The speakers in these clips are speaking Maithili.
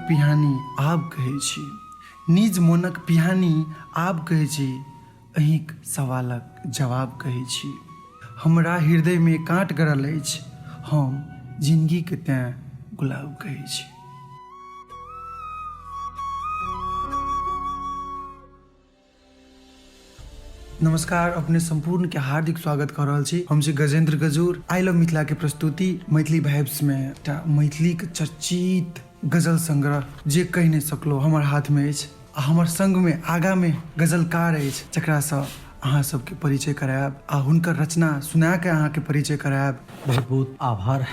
पिहानी आब कहै छी, निज मोनक पिहानी आब कहै छी, अहीँक सवालक जवाब कहै छी। हमरा हृदयमे काँट गड़ल अछि, हम जिनगीके तेँ गुलाब कहै छी। नमस्कार, अपने सम्पूर्ण के हार्दिक स्वागत कर रहल छी। हम छी गजेंद्र गजूर। I love Mithila के प्रस्तुति मैथिली वाइब्स में एकटा मैथिली के चर्चित गजल संग्रह जे कहि नहि सकलो हमर हाथ में अछि आ हमर संग में आगा में गजलकार अछि, जकरा से अहाँ सबके परिचय करायब आ हुनकर रचना सुना के अहाँ के परिचय करायब। बहुत बहुत आभार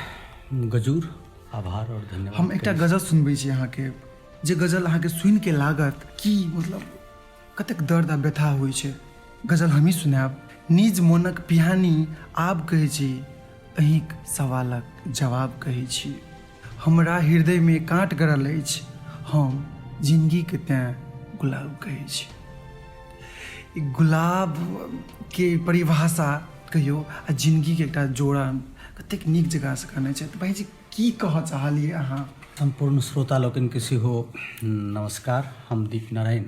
गजूर, आभार और धन्यवाद। हम एकटा गजल सुनबै छी अहाँ के, जे गजल अहाँ के सुनि के लागत कि मतलब कतेक दर्द आ व्यथा होइ छै। गजल हमही सुनायब। निज मोनक पिहानी आब कहै छी, अहीँक सवालक जवाब कहै छी। हमरा हृदयमे काँट गड़ल अछि, हम जिनगीके तेँ गुलाब कहै छी। ई गुलाबके परिभाषा कहियौ आ जिनगीके एकटा जोड़ा कतेक नीक जकाँसँ कहने छै। तऽ भाइजी की कहऽ चाहलियै अहाँ? सम्पूर्ण श्रोता लोकनिके सेहो नमस्कार। हम दीप नारायण।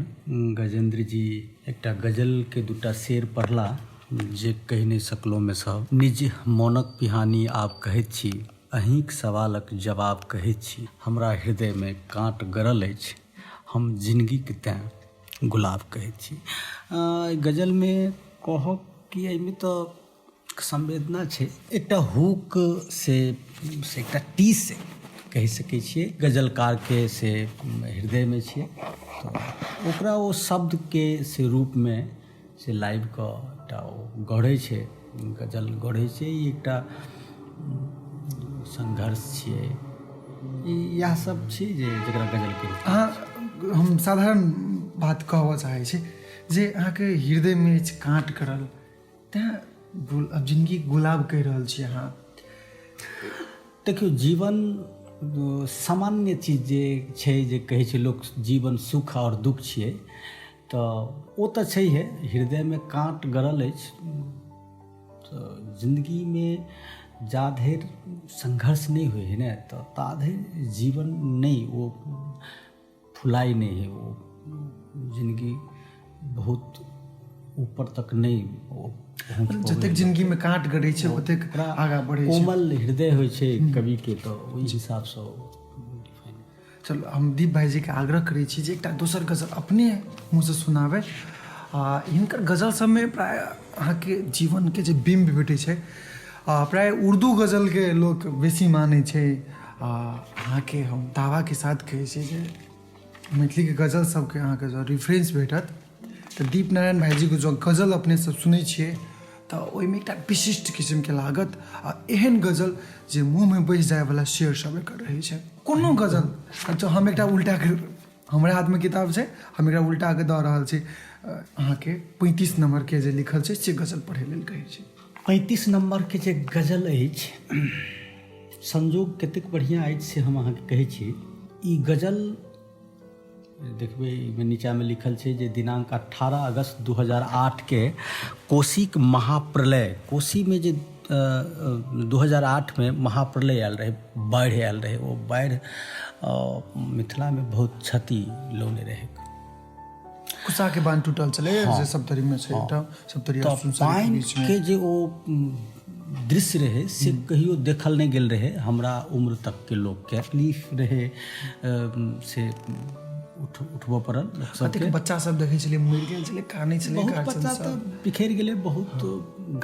गजेन्द्र जी एकटा गजलके दूटा शेर पढ़ला जे कहि नहि सकलहुँ सब। निज मोनक पिहानी आब कहैत छी, अहीँक सवालक जवाब कहैत छी। हमरा हृदयमे काँट गड़ल अछि, हम जिनगीके तेँ गुलाब कहैत छी। गजलमे कहब कि एहिमे तऽ संवेदना छै, एकटा हुक से एकटा टीस कहि सकै छियै गजलकारके, से हृदयमे छियै, तऽ ओकरा ओ शब्दके से रूपमे से लाबि कऽ एकटा ओ गढ़ै छै, गजल गढ़ै छै। ई एकटा संघर्ष छियै, ई इएह सब छी जे जकरा गजलके रूपमे। अहाँ, हम साधारण बात कहबऽ चाहै छी जे अहाँके हृदयमे अछि काँट गड़ल, तैँ आब जिनगी गुलाब कहि रहल छी अहाँ। देखियौ, जीवन सामान्य चीज जे छै, जे कहै छै लोक जीवन सुख आओर दुःख छियै, तऽ ओ तऽ छैहे। हृदयमे काँट गड़ल अछि तऽ जिन्दगीमे जा धरि संघर्ष नहि होइ हइ ने, तऽ ता धरि जीवन नहि ओ फुलाइ नहि हइ, ओ जिनगी बहुत ऊपर तक नहि ओ पहुँच पबै। जतेक जिनगीमे काँट गड़ै छै ओतेक आगाँ बढ़ै छै। कोमल हृदय होइ छै कविके, तऽ ओहि हिसाबसँ ओ डिफाइन। चलू, हम दीप भाइजीके आग्रह करै छी जे एकटा दोसर गजल अपने मुँहसँ सुनाबै। आ हिनकर गजल सबमे प्राय अहाँके जीवनके जे बिम्ब भेटै छै, आ प्राय उर्दू गजलके लोक बेसी मानै छै, आ अहाँके हम दावाके साथ कहै छी जे मैथिलीके गजल सबके अहाँके जँ रिफरेंस भेटत तऽ दीप नारायण भाइजीके जँ गजल अपने सब सुनै छियै तऽ ओहिमे एकटा विशिष्ट किसिमके लागत, आ एहन गजल जे मुँहमे बसि जायवला शेर सब एकर रहै छै। कोनो गजल जँ हम एकटा उल्टाके, हमरा हाथमे किताब छै, हम एकरा उल्टाके दऽ रहल छी अहाँके, 35 नम्बरके जे लिखल छै से गजल पढ़ै लेल कहै छी। 35 नम्बरके जे गजल अछि, संजोग कतेक बढ़िआँ अछि से हम अहाँके कहै छी। ई गजल देखबै, एहिमे नीचाँमे लिखल छै जे दिनांक 18 अगस्त 2008के कोसीक महाप्रलय, कोसीमे जे 2008मे महाप्रलय आयल रहै, बाढ़ि आयल रहै, ओ बाढ़ि मिथिलामे बहुत क्षति लौने रहै। कुसाके बान्ह टूटल छलै। हँ। जे सप्तरीमे छै एकटा सप्तरी तऽ पानिके जे ओ दृश्य रहै से कहियो देखल नहि गेल रहै हमरा उम्र तकके लोकके। तकलीफ रहै से उठबऽ पड़ल लोक सबके। कतेक बच्चा सब देखै छलै मरि गेल छलै, कानै छलै। बहुत गार्जियन बच्चा सब। तऽ बिखरि गेलै, बहुत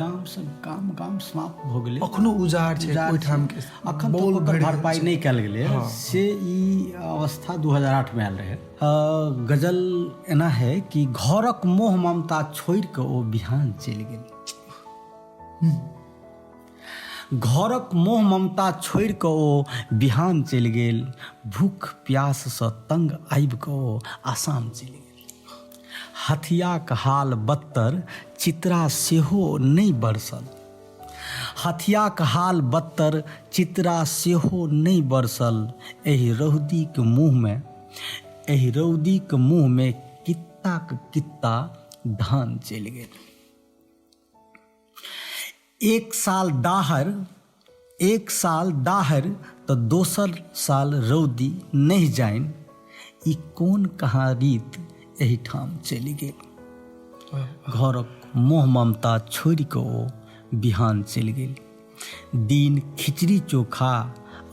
गाम सब गाम समाप्त भऽ गेलै। अखनो उजाड़ छै ओहिठाम के, अखन बोल तक ओकर भरि गेल भरपाई छै। नहि कयल गेलै। से ई अवस्था 2008 मे आयल रहै। गजल एना है कि घरक मोह ममता छोड़ि कऽ ओ बिहान चलि गेल, घरक मोह ममता छोड़ि कऽ ओ बिहान चलि गेल, भूख प्याससँ तंग आबि कऽ ओ आसाम चलि गेल। हथियाक हाल बत्तर चित्रा सेहो नहि बरसल, हथियाक हाल बत्तर चित्रा सेहो नहि बरसल, एहि रौदीक मुँहमे, एहि रौदीक मुँहमे कित्ताक कित्ता धान चलि गेल। एक साल दाहर, एक साल दाहर तऽ दोसर साल रौदी, नहि जानि ई कोन कहाँ रीत एहिठाम चलि गेल। घरक मोह ममता छोड़ि कऽ ओ बिहान चलि गेल। दिन खिचड़ी चोखा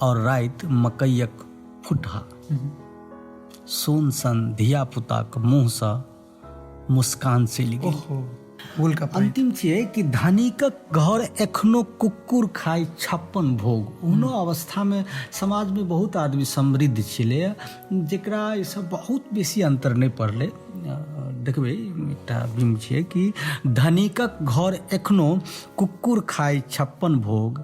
और राति मकइयक फुटहा। सोन सन धिया-पुताक मुँहसँ मुस्कान चलि गेल। ओहो बोल का पानि। अंतिम छियै कि धनिकक घर एखनो कुकुर खाइ 56 भोग। ओहनो अवस्थामे समाजमे बहुत आदमी समृद्ध छलैए जकरा एहिसँ बहुत बेसी अन्तर नहि पड़लै। देखबै एकटा बिम्ब छियै कि धनिकक घर एखनो कुकुर खाइ 56 भोग,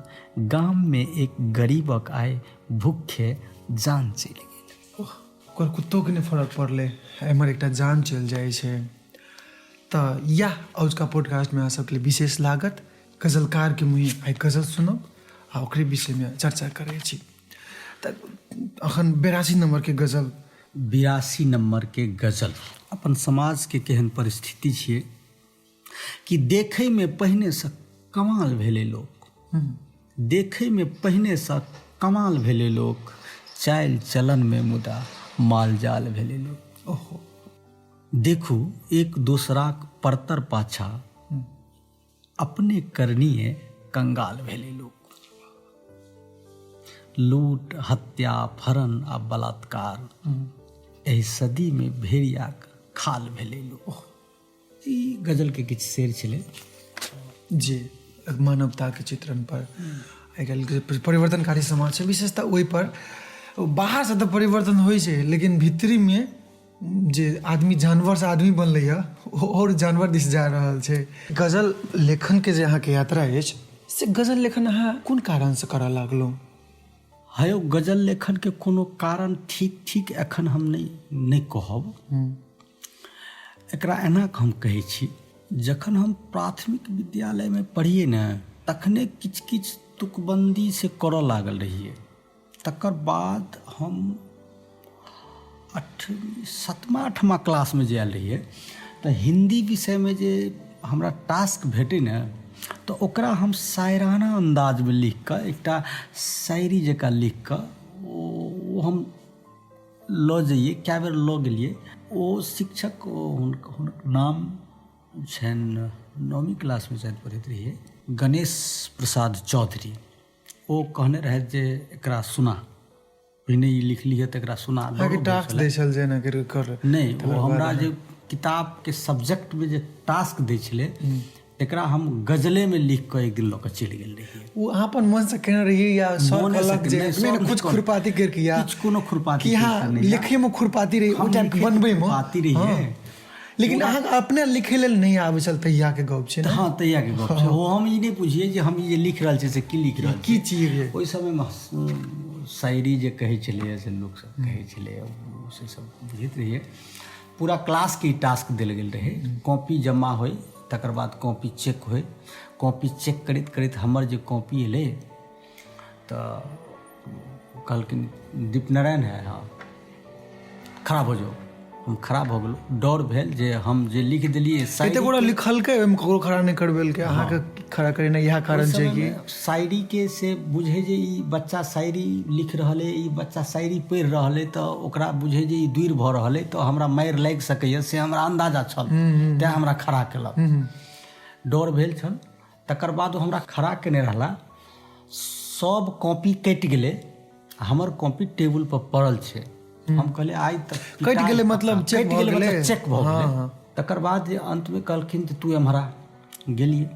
गाममे एक गरीबक आइ भूखे जान चलि गेल। ओकर कुत्तोके नहि फरक पड़लै, एम्हर एकटा जान चलि जाइ छै। तऽ इएह अजुका पॉडकास्टमे अहाँ सबके लिए विशेष लागत। गजलकारके मुँहे आइ गजल सुनब आ ओकरे विषयमे चर्चा करै छी। तऽ अखन 82 नम्बरके गजल। 82 नम्बरके गजल। अपन समाजके केहन परिस्थिति छियै कि देखैमे पहिनेसँ कमाल भेलै लोक, देखैमे पहिनेसँ कमाल भेलै लोक, चालि चलनमे मुदा माल जाल भेलै लोक। ओहो। देखू एक दोसराक परतर पाछा अपने करनीए कंगाल भेलै लोक। लूट हत्या फरन आ बलात्कार एहि सदीमे भेड़ियाक खाल भेलै लोक। ई गजलके किछु शेर छलै जे मानवताके चित्रण पर आइ काल्हिके परिवर्तनकारी समाज छै, विशेषतः ओहिपर बाहरसँ तऽ परिवर्तन होइ छै, लेकिन भीतरीमे जे आदमी जानवरसँ आदमी बनलैए ओ आओर जानवर दिस जा रहल छै। गजल लेखनके जे अहाँके यात्रा अछि से गजल लेखन अहाँ कोन कारणसँ करऽ लागलहुँ? हँ यौ, गजल लेखनके कोनो कारण ठीक ठीक एखन हम नहि कहब। एकरा एना कऽ हम कहै छी, जखन हम प्राथमिक विद्यालयमे पढ़ियै ने तखने किछु किछु तुकबन्दी से करऽ लागल रहियै। तकर बाद हम अठवीं सतमा आठमा क्लासमे जे आयल रहियै तऽ हिन्दी विषयमे जे हमरा टास्क भेटै ने तऽ ओकरा हम शायराना अन्दाजमे लिखि कऽ एकटा शायरी जकाँ लिखि कऽ ओ हम लऽ जइयै। कए बेर लऽ गेलियै। ओ शिक्षक हुनक नाम छनि, नौवीं क्लासमे शायद पढ़ैत रहियै, गणेश प्रसाद चौधरी। ओ कहने रहथि जे एकरा सुना, पहिने ई लिखलियै तऽ एकरा सुना। अहाँके टास्क दै छल जे एना करि कर? नहि, ओ हमरा जे किताबके सब्जेक्टमे जे टास्क दै छलै तकरा हम गजलेमे लिख कऽ एक दिन लऽ कऽ चलि गेल रहियै। ओ अहाँ अपन मनसँ केने रहियै या सर कहलक जे नहि कुछ खुरपाती करिके या किछु कोनो खुरपाती? कि हाँ, लिखैमे खुरपाती रही ओ टाइप बनबैमे खुरपाती रहियै, लेकिन अहाँके अपने लिखै लेल नहि आबै छल तहियाके गप छै? हँ, तहियाके गप छै। ओ हम ई नहि बुझियै जे हम ई जे लिख रहल छियै से की लिख रहल की चीज। ओहि समयमे शायरी जे कहै छलैए से लोकसभ कहै छलैए से सब बुझैत रहियै। पूरा क्लासके ई टास्क देल गेल रहै, कॉपी जमा होइ तकर बाद कॉपी चेक होइ। कॉपी चेक करैत करैत हमर जे कॉपी एलै तऽ कहलखिन, दीप नारायण है? हाँ, खड़ा हो जाओ। हम खड़ा भऽ गेलहुँ। डर भेल जे हम जे लिख देलियै। एते गोरा लिखलकै, ओहिमे ककरो खड़ा नहि करबेलकै, अहाँके खड़ा करेनाइ इएह कारण छै कि शायरीके से बुझै जे ई बच्चा शायरी लिख रहल अइ, ई बच्चा शायरी पढ़ि रहल अइ, तऽ ओकरा बुझै जे ई दूर भऽ रहल अइ तऽ हमरा मारि लागि सकैए, से हमरा अन्दाजा छल, तेँ हमरा खड़ा केलक। डर भेल छल। तकर बाद ओ हमरा खड़ा केने रहला। सब कॉपी कटि गेलै, हमर कॉपी टेबुल पर पड़ल छै। हम कहलियै आइ तक कटि गेलै मतलब चेक कटि गेलै, मतलब चेक भऽ गेलै। तकर बाद जे अंतमे कहलखिन जे तू एम्हरा, गेलियै।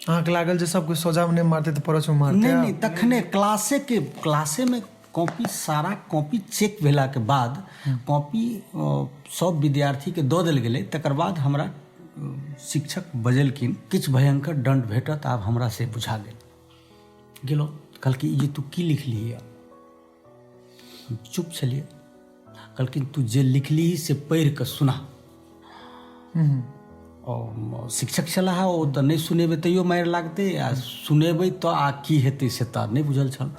अहाँके लागल जे सबके सोझामे नहि मारतै तऽ परोछमे मारतै? नहि नहि, तखने क्लासेके क्लासेमे कॉपी सारा कॉपी चेक भेलाके बाद कॉपी सब विद्यार्थीके दऽ देल गेलै। तकर बाद हमरा शिक्षक बजेलखिन, किछु भयंकर दण्ड भेटत आब हमरा से बुझा गेल। गेलहुँ, कहलखिन ई जे तू की लिखलिही? हम चुप छलियै। कहलखिन तू जे लिखलिही से पढ़ि कऽ सुना। ओ शिक्षक छलाह, ओ तऽ नहि सुनेबै तैयो मारि लागतै आ सुनेबै तऽ आ की हेतै से तऽ नहि बुझल छल।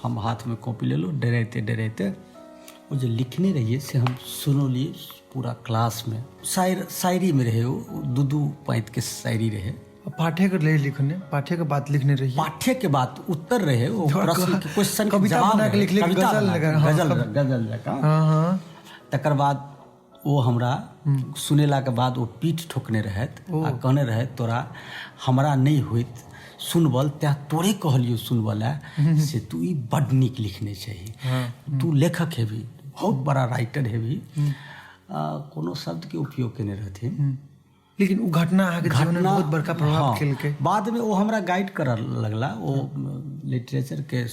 हम हाथमे कॉपी लेलहुँ, डराइते डराइते ओ जे लिखने रहियै से हम सुनौलियै पूरा क्लासमे। शायरीमे रहै, ओ दू दू पाँतिके शायरी रहै। पाठ्यके लेल लिखने, पाठ्यके बात लिखने रहियै? पाठ्यके बात उत्तर रहै, ओ प्रश्न क्वेश्चन कविता बना के लिखले? कविता गजल गजल गजल जकाँ। हँ हँ। तकर बाद ओ हमरा सुनेलाके बाद ओ पीठ ठोकने रहथि आ कहने रहथि, तोरा हमरा नहि होइत सुनबल, तैँ तोरे कहलियौ सुनबऽ से तू ई बड्ड नीक लिखने छही, तू लेखक हेबही, बहुत बड़ा राइटर हेबही। कोनो शब्दके उपयोग केने रहथिन। लेकिन ओ घटना अहाँके जीवनमे बहुत बड़का प्रभाव केलकै। बादमे ओ हमरा गाइड करऽ लगला, ओ लिटरेचरके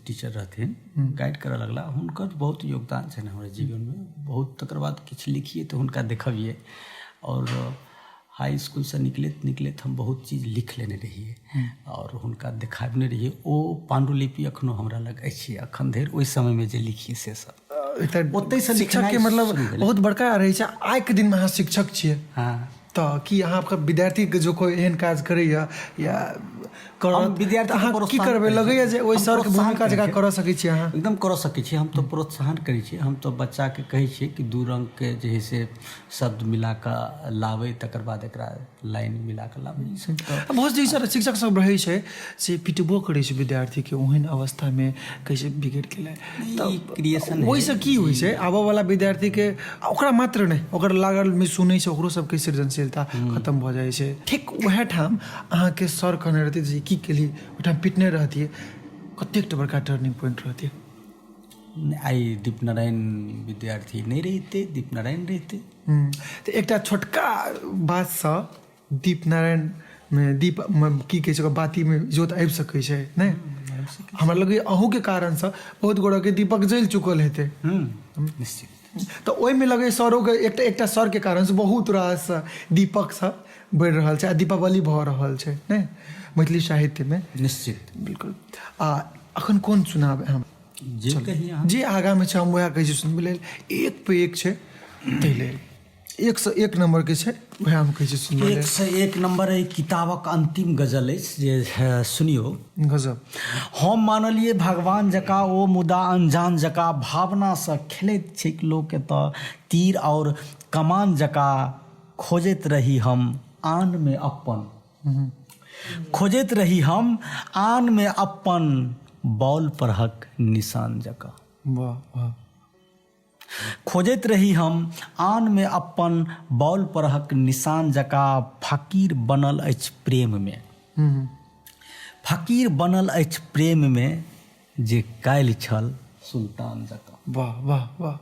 टीचर रहथिन, गाइड करऽ लगला। हुनकर बहुत योगदान छनि हमरा जीवनमे बहुत। तकर बाद किछु लिखिए तऽ हुनका देखबियै। आओर हाई इसकुलसँ निकलैत निकलैत हम बहुत चीज लिख लेने रहियै आओर हुनका देखाबने रहियै। ओ पाण्डुलिपि एखनो हमरा लग अछि, एखन धरि ओहि समयमे जे लिखियै से सब ओतहिसँ शिक्षकके मतलब बहुत बड़का रहै छै। आइके दिनमे अहाँ शिक्षक छियै, तऽ की अहाँके विद्यार्थीके जो कोइ एहन काज करैए या करत, विद्यार्थी अहाँ की करबै? लगैए जे ओहि सरके भूमिका जकाँ करऽ सकै छियै अहाँ? एकदम करऽ सकै छियै। हम तऽ प्रोत्साहन करै छियै। हम तऽ बच्चाके कहै छियै कि दू रङ्गके जे हइ से शब्द मिला कऽ लाबै, तकर बाद एकरा लाइन मिला कऽ लाबै, ई सब तऽ बहुत जे सर शिक्षक सब रहै छै से पिटबो करै छै विद्यार्थीके, ओहन अवस्थामे कहै छै बिगड़ि गेलै। तऽ क्रिएशन ओहिसँ की होइ छै, आबऽवला विद्यार्थीके ओकरा मात्र नहि, ओकर लागलमे सुनै छै ओकरो सबके सृजनशीलता खतम भऽ जाइ छै। ठीक उएह ठाम अहाँके सर कहने रहतै जे की केलही, ओहिठाम पिटने रहतियै, कतेक बड़का टर्निंग पॉइंट रहतै। आइ दीप नारायण विद्यार्थी नहि रहितै, दीप नारायण रहितै। तऽ एकटा छोटका बातसँ दीप नारायणमे दीप की कहै छै, ओकर बातीमे इजोत आबि सकै छै। नहि, हमरा लगैए अहूँके कारणसँ बहुत गोटाके दीपक जलि चुकल हेतै। निश्चित। तऽ ओहिमे लगैए सरोके एकटा एकटा सरके कारणसँ बहुत रास दीपक सब बढ़ि रहल छै आ दीपावली भऽ रहल छै नहि मैथिली साहित्यमे। निश्चित। बिल्कुल। आ अखन कोन सुनाब हम? जे कही अहाँ। जे आगाँमे छै हम वएह कहै छी सुनबै लेल। एक पे एक छै, ताहि लेल एकसँ एक नम्बरके छै, वएह हम कहै छी सुनबै लेल। एकसँ एक नम्बर एहि किताबक अन्तिम गजल अछि जे सुनियौ। गजब। हम मानलियै भगवान जकाँ ओ, मुदा अनजान जकाँ भावनासँ खेलैत छैक लोक एतऽ तीर आओर कमान जकाँ। खोजैत रही हम आनमे अप्पन, खोजैत रही हम आनमे अप्पन बॉल परहक निशान जकाँ। वाह वाह। खोजैत रही हम आनमे अप्पन बॉल परहक निशान जकाँ। फकीर बनल अछि प्रेममे, फकीर बनल अछि प्रेममे जे काल्हि छल सुल्तान जकाँ। वाह वाह वाह।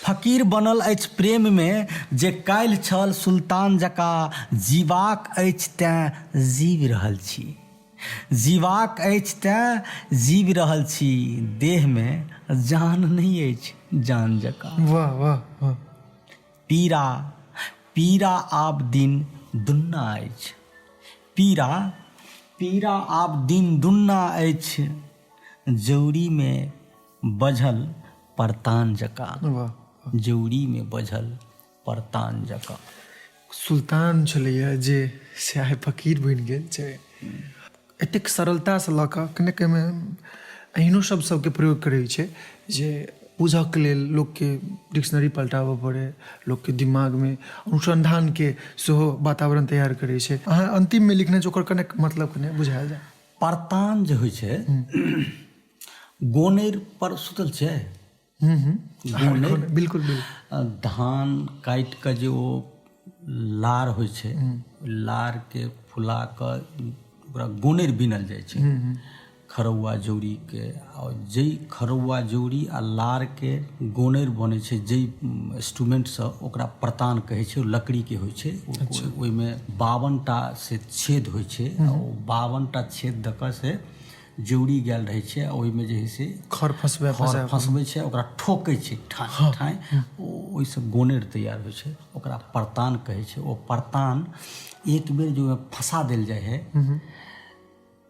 फकीर बनल अछि प्रेममे जे काल्हि छल सुल्तान जकाँ। जीबाक अछि तेँ जीवि रहल छी, जीबाक अछि तेँ जीवि रहल छी, देहमे जान नहि अछि जान जकाँ। वाह वाह वाह। पीड़ा पीड़ा आब दिन दुन्ना अछि, पीड़ा पीड़ा आब दिन दुन्ना अछि, जौरीमे बझल परतान जकाँ। वाह। जौरीमे बझल परतान जकाँ। सुल्तान छलैए जे से आइ फकीर बनि गेल छै। एतेक सरलतासँ लऽ कऽ कनेक एहिमे एहनो शब्द सबके प्रयोग करै छै जे बुझऽके लेल लोकके डिक्शनरी पलटाबऽ पड़ै, लोकके दिमागमे अनुसन्धानके सेहो वातावरण तैयार करै छै। अहाँ अन्तिममे लिखने छी, ओकर कनेक मतलब कने बुझायल जाय। परतान जे होइ छै, गोनैर पर सुतल छै। गोनैर। बिल्कुल बिल्कुल। धान काटि कऽ जे ओ लार होइ छै, लारके फुला कऽ ओकरा गोनैर बिनल जाइ छै खरौआ जौरीके। आओर जाहि खरौआ जौरी आ लारके गोनैर बनै छै जाहि इंस्ट्रूमेंटसँ, ओकरा परतान कहै छै। ओ लकड़ीके होइ छै। ओहिमे 52 टा से छेद होइ छै आ ओ 52 टा छेद दऽ कऽ से जौरी गेल रहै छै आ ओहिमे जे हइ से खर फँसबै खर फँसबै छै, ओकरा ठोकै छै ठाँय ठाँय, ओ ओहिसँ गोनेर तैयार होइ छै, ओकरा परतान कहै छै। ओ परतान एक बेर जे ओहिमे फँसा देल जाइ हइ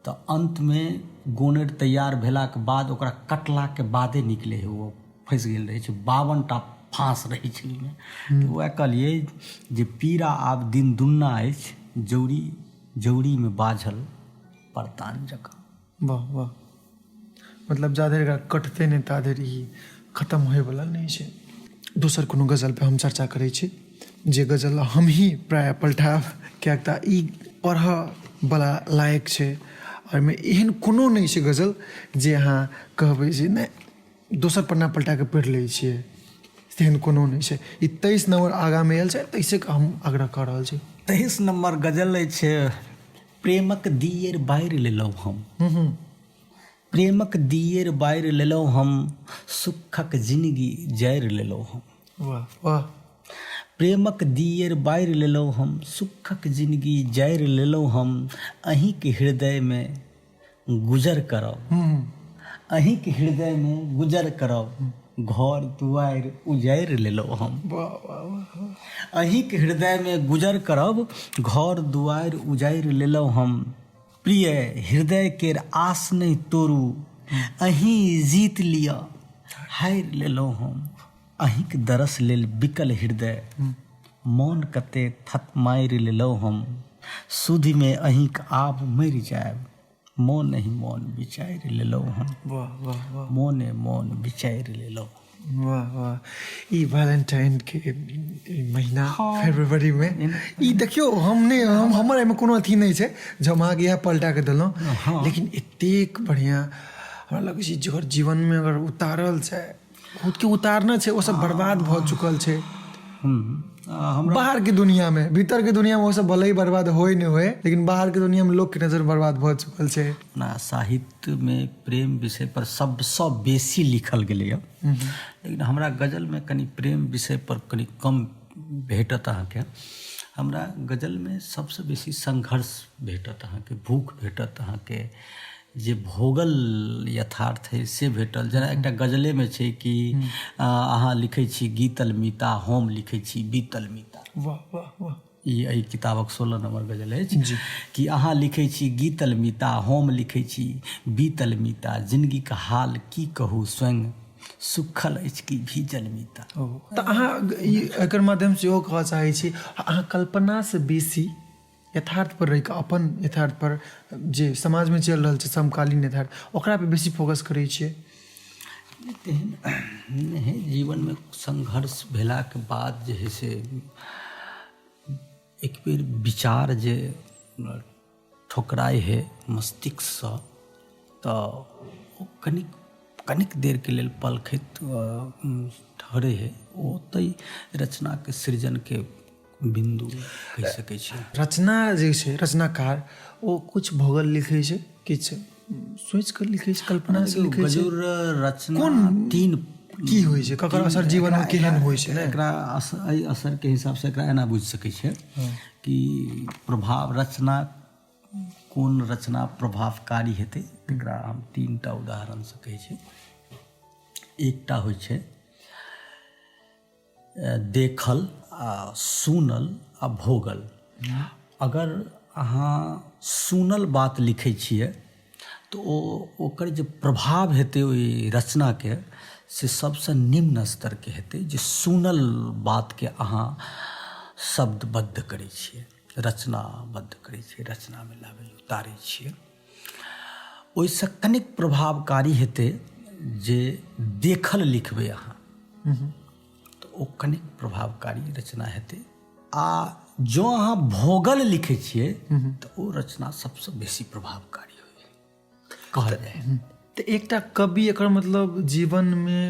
तऽ अन्तमे गोनेर तैयार भेलाके बाद ओकरा कटलाके बादे निकलै हइ। ओ फँसि गेल रहै छै, 52 टा फाँस रहै छै ओहिमे। तऽ वएह कहलियै जे पीड़ा आब दिन दुन्ना अछि, जौरी जौरीमे बाझल परतान जकाँ। वाह वाह। मतलब जा धरि एकरा कटतै नहि ता धरि ई खतम होइवला नहि छै। दोसर कोनो गजलपर हम चर्चा करै छी, जे गजल हमही प्रायः पलटायब, किएक तऽ ई पढ़ऽवला लायक छै। एहिमे एहन कोनो नहि छै गजल जे अहाँ कहबै जे नहि, दोसर पन्ना पलटाके पढ़ि लै छियै। तेहन कोनो नहि छै। ई 23 नम्बर आगाँमे आयल छै, ताहिसँ हम आग्रह कऽ रहल छी। 23 नम्बर गजल अछि, प्रेमक दिएर बारि लेलहुँ हम। प्रेमक दिएर बारि लेलहुँ हम, सुखक जिनगी जारि लेलहुँ हम। वाह वाह। प्रेमक दिएर बारि लेलहुँ हम, सुखक जिनगी जारि लेलहुँ हम। अहीँके हृदयमे गुजर करब, अहीँके हृदयमे गुजर करब, घर दुआरि उजारि लेलहुँ हम। वाह वाह वाह। अहीँके हृदयमे गुजर करब, घर दुआरि उजारि लेलहुँ हम। प्रिय हृदय केर आस नहि तोड़ू, अहीं जीत लिअ हारि लेलहुँ हम। अहीँक दरस लेल बिकल हृदय, मोन कते थत मारि लेलहुँ हम। सुधिमे अहीँक आब मरि जायब, मोन ही मोन विचारि लेलहुँ हम। वाह वाह वाह। मोने मोन विचारि लेलहुँ। वाह वाह। ई वैलेंटाइन के ई महीना फरवरी में ई देखियौ, हम नहि, हम हमर एहिमे कोनो अथी नहि छै जे हम अहाँके इएह पलटा के देलहुँ, लेकिन एतेक बढ़िआँ हमरा लगै छै जकर जीवनमे अगर उतारल छै, खुदके उतारने छै, ओ सब बर्बाद भऽ चुकल छै हमरा बाहर के दुनिया में। भीतर के दुनिया में ओ सब भले ही बर्बाद होए नहि होए, लेकिन बाहर के दुनिया में लोग के नजर बर्बाद भऽ चुकल छै। ओना साहित्यमे प्रेम विषय पर सबसँ बेसी लिखल गेलैए, लेकिन हमरा गजलमे कनि प्रेम विषय पर कनि कम भेटत अहाँके। हमरा गजलमे सबसँ बेसी संघर्ष भेटत अहाँके, भूख भेटत अहाँके, जे भोगल यथार्थ हइ से भेटल। जेना एकटा गजलेमे छै कि अहाँ लिखै छी गीतल मीता, हम लिखै छी बीतल मीता। वाह वाह वाह। ई एहि किताबक 16 नम्बर गजल अछि कि अहाँ लिखै छी गीतल मीता, हम लिखै छी बीतल मीता, जिनगीके हाल की कहू स्वयं सुखल अछि कि भीजल मीता। तऽ अहाँ ई एकर माध्यमसँ इहो कहऽ चाहै छी, अहाँ कल्पनासँ बेसी यथार्थ पर रहिकऽ, अपन यथार्थ पर जे समाजमे चलि रहल छै समकालीन यथार्थ, ओकरा पर बेसी फोकस करै छियै? तेहन नहि हइ। जीवनमे संघर्ष भेलाके बाद जे हइ से एक बेर विचार जे ठोकराइ हइ मस्तिष्कसँ, तऽ ओ कनिक कनिक देरके लेल पलखति ठहरै हइ, ओ ओतहि रचनाके सृजनके बिन्दु कहि सकै छी। रचना जे छै, रचनाकार ओ किछु भोगल लिखै छै, किछु सोचि कऽ लिखै छै, कल्पनासँ लिखै छै? गजुर रचना तीन की होइ छै, ककर असर जीवनमे केहन होइ छै? एकरा एहि असरके हिसाबसँ एकरा एना बुझि सकै छियै कि प्रभाव रचना, कोन रचना प्रभावकारी हेतै, तकरा हम तीन टा उदाहरणसँ कहै छी। एकटा होइ छै देखल आ सुनल आ भोगल। अगर अहाँ सुनल बात लिखै छियै तऽ ओ ओकर जे प्रभाव हेतै ओहि रचनाके से सबसँ निम्न स्तरके हेतै, जे सुनल बातके अहाँ शब्दबद्ध करै छियै, रचनाबद्ध करै छियै, रचनामे लाबै उतारै छियै। ओहिसँ कनिक प्रभावकारी हेतै जे देखल लिखबै अहाँ, तऽ ओ कनिक प्रभावकारी रचना हेतै। आ जँ अहाँ भोगल लिखै छियै तऽ ओ रचना सबसँ बेसी प्रभावकारी होइ कहल जाय। तऽ एकटा कवि एकर मतलब जीवनमे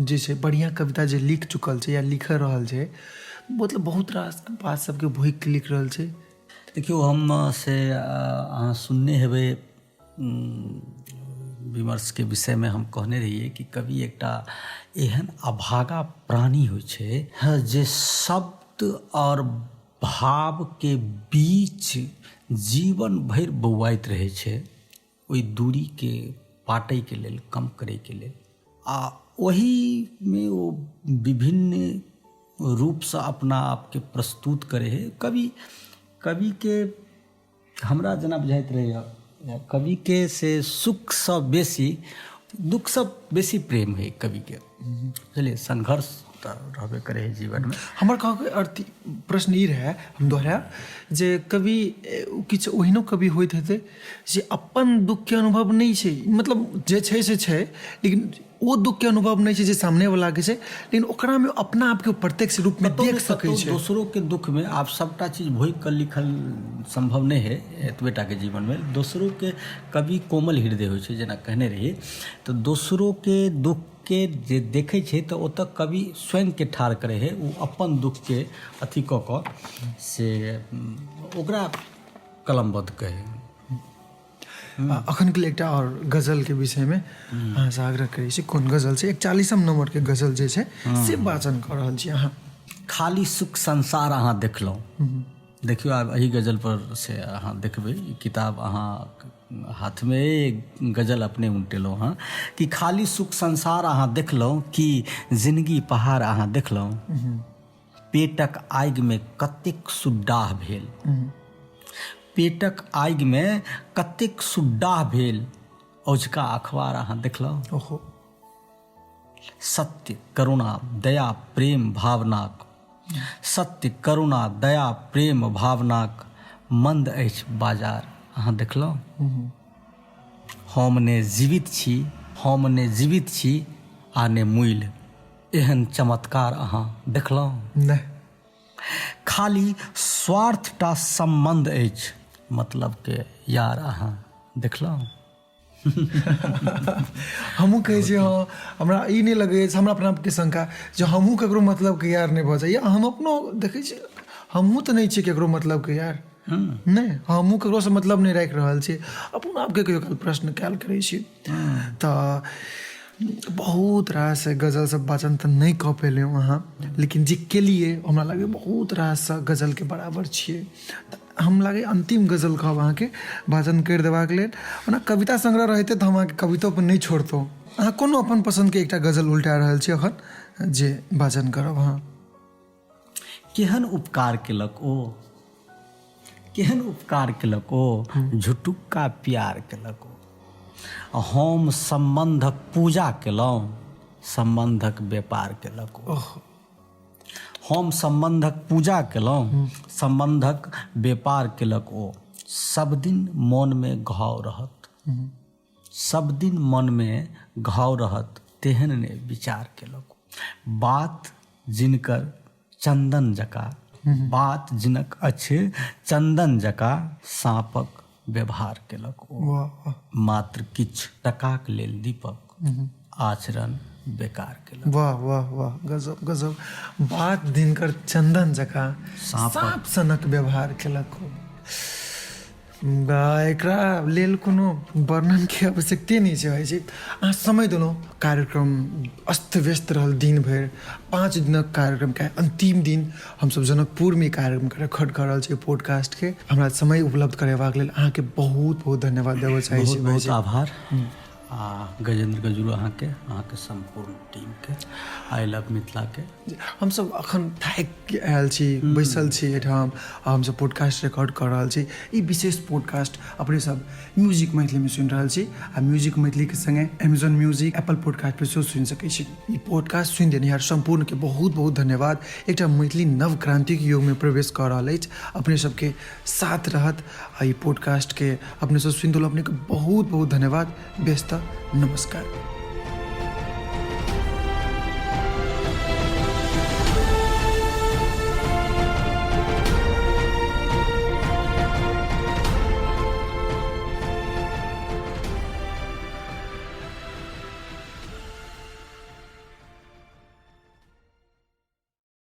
जे छै बढ़िआँ कविता जे लिख चुकल छै या लिख रहल छै, मतलब बहुत रास बात सबके भोगि कऽ लिख रहल छै। देखियौ, हम से अहाँ सुनने हेबै विमर्शके विषयमे हम कहने रहियै कि कवि एकटा एहन अभागा प्राणी होइ छै जे शब्द आओर भावके बीच जीवन भरि बौआइत रहै छै, ओहि दूरीके पाटैके लेल, कम करैके लेल, आ ओहीमे ओ विभिन्न रूपसँ अपना आपके प्रस्तुत करै हइ। कविके हमरा जेना बुझाइत रहैए, कविके से सुखसँ बेसी दुःखसँ बेसी प्रेम हइ कविके, बुझलियै? संघर्ष तऽ रहबे करै हइ जीवनमे। हमर कहऽके अर्थ प्रश्न ई रहए, हम दोहरायब, जे कवि किछु ओहनो कवि होइत हेतै जे अपन दुःखके अनुभव नहि छै, मतलब जे छै से छै, लेकिन ओ दुःखके अनुभव नहि छै जे सामनेवलाके छै, लेकिन ओकरामे अपना आपके प्रत्यक्ष रूपमे देख सकै छै। दोसरोके दुःखमे आब सभटा चीज भोगि कऽ लिखल सम्भव नहि हइ एतबे टाके जीवनमे। दोसरोके, कवि कोमल हृदय होइ छै जेना कहने रही, तऽ दोसरोके दुःख दुःखके जे देखै छै तऽ ओतऽ कवि स्वयंके ठाढ़ करै हइ, ओ अपन दुःखके अथी कऽ कऽ से ओकरा कलमबद्ध कहै। अखन के लिए एकटा आओर गजलके विषयमे अहाँसँ आग्रह करै छी, कोन गजल छै? 41 नम्बरके गजल जे छै से वाचन कऽ रहल छी अहाँ। खाली सुख संसार अहाँ देखलहुँ। देखियौ, आब एहि गजल पर से अहाँ देखबै, ई किताब अहाँ हाथमे गजल अपने उनटेलहुँ हँ कि खाली सुख संसार अहाँ देखलहुँ कि जिनगी पहाड़ अहाँ देखलहुँ। पेटक आगिमे कतेक सुड्डाह भेल, पेटक आगिमे कतेक सुड्डाह भेल, औझका अखबार अहाँ देखलहुँ। ओहो। सत्य करुणा दया प्रेम भावनाक, सत्य करुणा दया प्रेम भावनाक मंद अछि बाजार अहाँ देखलहुँ। हम ने जीवित छी, हम ने जीवित छी आ ने मुइल, एहन चमत्कार अहाँ देखलहुँ। नहि। खाली स्वार्थटा सम्बन्ध अछि मतलब के यार अहाँ देखलहुँ। हमहूँ कहै छियै, हँ, हमरा ई नहि लगैए, हमरा अपना आपके शंका जे हमहूँ ककरो मतलबके यार नहि भऽ जाइए। हम अपनो देखै छियै, हमहूँ तऽ नहि छियै ककरो मतलबके यार। नहि, हमहूँ ककरोसँ मतलब नहि राखि रहल छी। अपनो आपके कहियो काल प्रश्न कयल करै छी। तऽ बहुत रास गजल सब वाचन तऽ नहि कऽ पेलहुँ अहाँ, लेकिन जे केलियै हमरा लागैए बहुत रास गजलके बराबर छियै। तऽ हम लागैए अन्तिम गजल कहब अहाँके वाचन करि देबाक लेल। ओना कविता संग्रह रहितै तऽ हम अहाँके कवितोपर नहि छोड़तहुँ। अहाँ कोनो अपन पसन्दके एकटा गजल उल्टा रहल छी एखन जे वाचन करब अहाँ। केहन उपकार केलक ओ, केहन उपकार केलक ओ, झुटुक्का प्यार केलक ओ। हम सम्बन्धक पूजा केलहुँ, सम्बन्धक व्यापार केलक ओ। हम सम्बन्धक पूजा केलहुँ, सम्बन्धक व्यापार केलक ओ। सब दिन मोनमे घाव रहत, सब दिन मनमे घाव रहत, तेहन ने विचार केलक। बात जिनकर चन्दन जकाँ, बात जिनक अछि चन्दन जकाँ, साँपक व्यवहार केलक ओ। मात्र किछु टकाक लेल दीपक आचरण बेकार केलक। वाह वाह वाह, गजब गजब। बात दिनकर चन्दन जकाँ, साँप सनक व्यवहार केलक ओ। एकरा लेल कोनो वर्णनके आवश्यकते नहि छै भाइजी। अहाँ समय देलहुँ, कार्यक्रम अस्त व्यस्त रहल दिन भरि, 5 दिनक कार्यक्रमके अन्तिम दिन हमसभ जनकपुरमे कार्यक्रमके रिकॉर्ड कऽ रहल छी पॉडकास्टके। हमरा समय उपलब्ध करेबाक लेल अहाँके बहुत बहुत धन्यवाद देबऽ चाहै छी। बहुत बहुत आभार आ गजेन्द्र गजरू अहाँके, अहाँके सम्पूर्ण टीमके, I love मिथिलाके। हमसभ अखन थाकि आयल छी, बैसल छी एहिठाम आ हमसभ पॉडकास्ट रिकॉर्ड कऽ रहल छी। ई विशेष पॉडकास्ट अपने सब म्यूजिक मैथिलीमे सुनि रहल छी आ म्यूजिक मैथिलीके सङ्गे अमेजॉन म्यूजिक, एप्पल पॉडकास्ट पर सेहो सुनि सकै छी। ई पॉडकास्ट सुनि देनिहार सम्पूर्णके बहुत बहुत धन्यवाद। एकटा मैथिली नव क्रान्तिक युगमे प्रवेश कऽ रहल अछि, अपने सबके साथ रहत आ ई पॉडकास्टके अपने सब सुनि देलहुँ, अपनेके बहुत बहुत धन्यवाद। व्यस्त, नमस्कार।